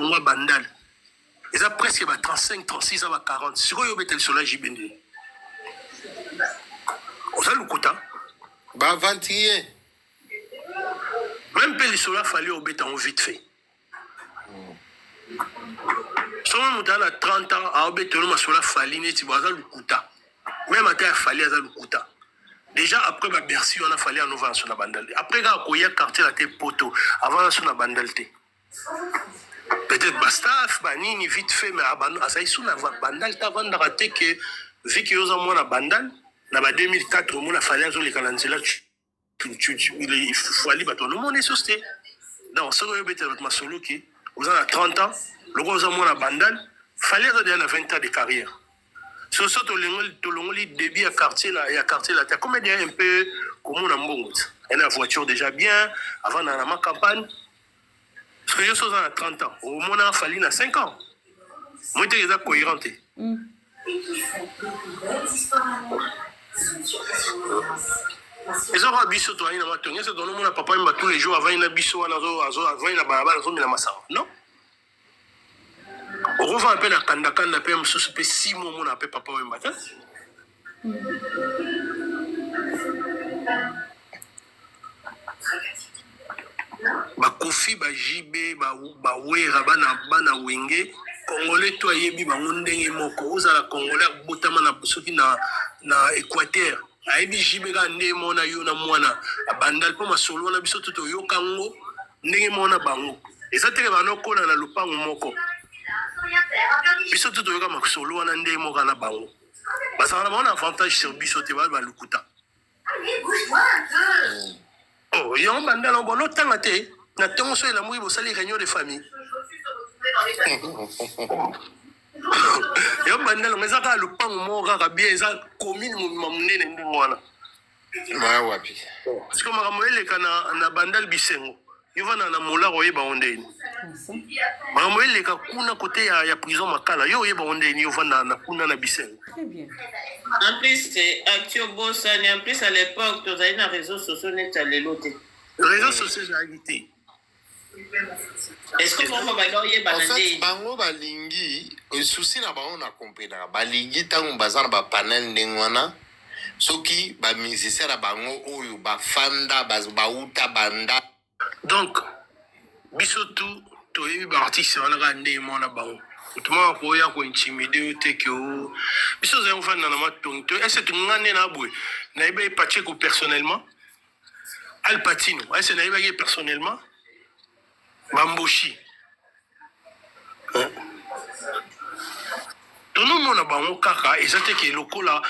Longwa Bandal eza presque ba 35 36 ans ba 40 sikoyo obeta lisolo ya JB nde oza lokuta. Ba aventurier. Meme mpe lisolo ya Fally obeta yango vite fait. Soki moto aza na 30 ans aobetelo masolo ya Fally neti bo aza lokuta. Meme ata ya Fally aza lokuta. Déjà après ba Bercy wana Fally anovanda so na Bandal. Après kaka koya quartier na te poto avanda so na Bandal te. Peut-être ba staff ba nini vite fait mais azali su na Bandal te avandaka te que vu que yo oza mwana Bandal na ba 2004 omona Fally azoleka na nzela Fally bato banomona esusu te. Donc soki oyobetela bato masolo ke oza na 30 ans lokola oza mwana Bandal Fally aza deja na 20 ans de carrière. So so tolongoli tolongoli début ya quartier la ya quartier la comme déjà un peu komona mbongo elle a voiture déjà bien avant na ma campagne. Parce que yo soza na 30 ans, omona Fally na 5 ans. Moi te eza cohérent te. Eza kaka biso toyani na matongi ese tonomona papa yemba tous les jours avandi na biso wana avandi na balabala azomela masanga non okovanda mpe na kandakanda mpe mosusu mpe simo omona mpe papa wemba te. Ba Koffi ba JB ba ba Werra bana bana Wenge congolais to ayebi bango ndenge moko ozala congolais abotama na soki na na Equateur ayebi JB kaka ndenge moko na yo na mwana abandal mpo masolo wana biso to toyoka ngo ndenge moko na bango eza teke bana okola na lopango moko biso to toyoka masolo wana ndenge moko na bango bazala na bango na avantage sur biso te ba balukuta. Oh, yango bandala bono tanga te na ntongo so elamuki bosali réunion de famille yango bandala ngo eza kaka lopango moko kaka bien eza commune mobima monene ndenge wana. Baya wapi? Siko makambo eleka na, na bandal bisengo yo vanda na molar oyeba ngo ndeni makambo eleka kuna kote ya, ya prison makala yo oyeba ngo ndeni yo vanda na kuna na bisengo. Très bien. En plus, actu obosani, en plus à l'époque tozali na réseaux sociaux neti ya lelo te. Réseaux sociaux ezalaki te. Est-ce que bango babanda En oyebana fait, nde bango balingi souci na bango na comprenaka balingi ntango baza na bapanel ndenge wana soki bamusicien na bango oyo bafanda bauta banda. Donc biso tout toyebi ba artiste wana kaka ndenge moko na bango moto moko akoya kointimide yo te ke o biso ozali kofanda na matongi to ese nga nde na boye nayebaki Pacheco personnellement Al Pacino ese nayebaki ye personnellement Bamboshi tonomona bango kaka eza te ke lokola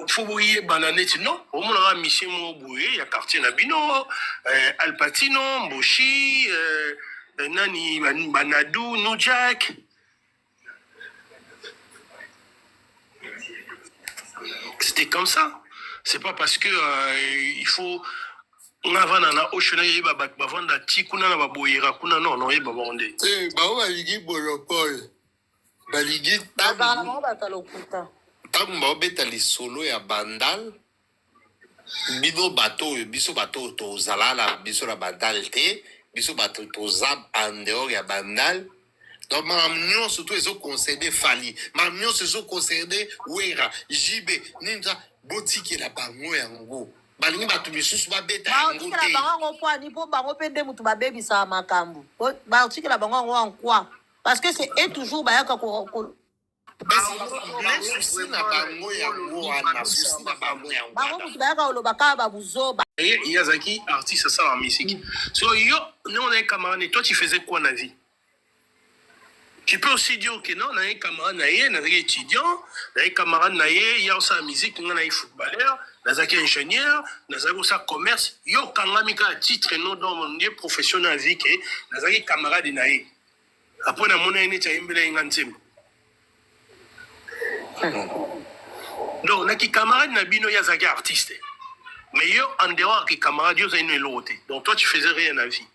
fo boyebana neti non omonaka mission moko boye ya quartier na bino Al Pacino Mboshi nani Banadu New Jack. C'était comme ça. C'est pas parce que il faut nga vanda na ocean yeba bato bavanda ti kuna na baboyera kuna non non yeba bango nde. Eh, bango balingi monopole balingi Bazala bango bato ya lokuta. ntango baobeta lisolo ya bandal bino bato oyo biso bato oyo tozala na biso na bandal te biso bato toza en dehors ya bandal donc makambo nyonso to ezoconcerne Fally makambo nyonso ezoconcerne Wera JB nini ta botikela bango yango balingi bato misusu babeta yango Baotikela te. bango yango mpo ani mpo bango mpe nde moto babebisaka makambo. Baotikela bango yango en quoi? Parce que c'est eux toujours bayaka ko, ko Mais souci na bango yango wana souci na bango yango bango wana moto bayaka koloba kaka babuzoba. Ye ye azalaki artiste asalaka musique. So yo ndenge ozalaki camarade toi tu faisais quoi na vie? Tu peux aussi dire que non, naye camarade na ye, nazalaki étudiant, naye camarade na ye, ye osala musique, nga naye footballeur, nazalaki ingénieur, nazalaki kosala commerce, yo okangami kaka titre no donc nde profession na vie ke nazalaki camarade na ye. Après namona ye neti ayembela ye nga nzembo. Donc na ki camarade na bino ye azalaki artiste. Mais yo en dehors ya ki camarade yo ozali no eloko te. Donc toi tu faisais rien na vie.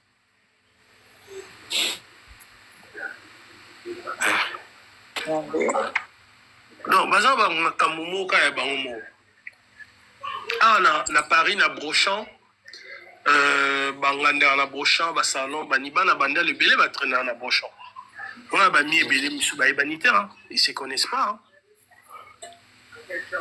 Donc baza ba makambo moko kaka ya bango moko. Awa na, na Paris na Brochant bangandaka na Brochant ba salon bani bana bandal ebele ba traînaka na Brochant. Wana bami ebele misu bayebani te, hein. Ils se connaissent pas, hein.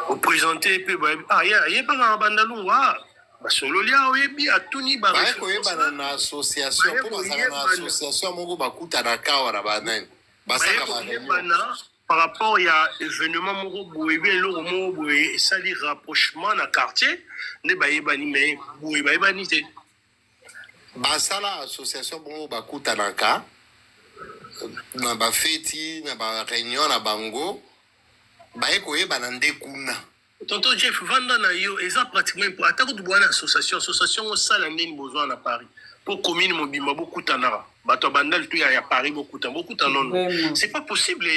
Oprésente mpe bayebi, ah ye ayebaka na bandalungu, ah basololi, ah oyebi, atuni ba Baye référence. koyebana na association Baye mpo bazala na koyebana. association moko, bakutanaka awa na banani, Baye basalaka ba réunion. koyebana par rapport ya événement moko boye, bien eloko moko boye esali rapprochement na quartier nde bayebani, mais boye bayebani te. Basala association bongo, bakutanaka na bafeti, na ba réunion na bango, baye koyebana nde kuna. Tonton Jeff, vanda na yo, eza pratiquement ata kutu bwana association, association osala ndeni bozwa na Paris mpo commune mobimba bokutanaka, bato ya Bandali to ya Paris bokuta bokuta, nono. Vraiment. C'est pas possible.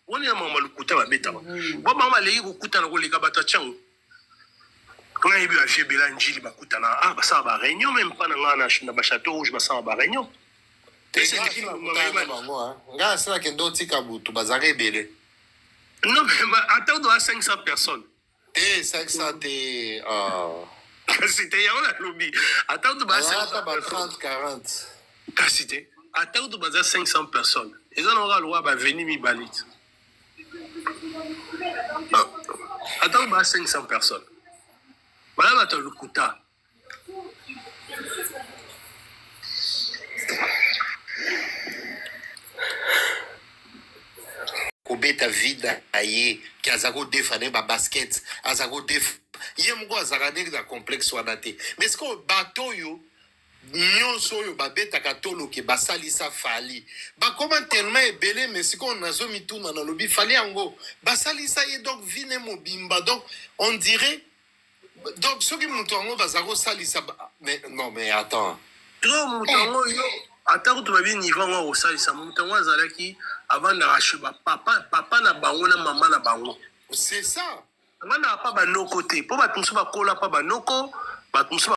Wana ya mama lokuta babetaka. Vraiment. Bo bango baleki kokutana koleka bato ya Tiango. Nga yebi ba vieux ebele ya Njili bakutana, ah, basala ba réunion même mpa na nga na ba Château Rouge, basala ba réunion. Te, Ese nga eleki asala mobimba kutana na bayebani. bango, ah. Nga asalaka nde otika butu, bazalaka ebele. Non mais ata odoa 500 personnes. Te, 500 te, ah. Kasi te, yango nalobi, ata kutu ba Bazalaka ata 500 ba personnes. 30 40. Kasi te, ata kutu baza 500 personnes, eza na kaka lokwa baveni mibale te. Ah, ata kutu baza 500 personnes, baya bato ya lokuta. Kobeta vida na ye ke aza kodefa ne ba basket, aza kodefa ye moko, azalaka ndenge na complexe wana te. Mais sikoyo bato oyo nyonso oyo babetaka toloke basalisa Fally, bakoma tellement ebele. Mais sikoyo nazomituna, nalobi Fally yango basalisa ye, donc vine mobimba, donc on dirait, donc soki moto yango baza kosalisa mais non, mais attends. To moto yango yo, ata kutu babi niveau yango akosalisa moto yango, azalaki avandaka chez bapapa, papa na bango na mama na bango. C'est ça. Avandaka pa banoko te, mpo bato mosusu bakola pa banoko, bato mosusu.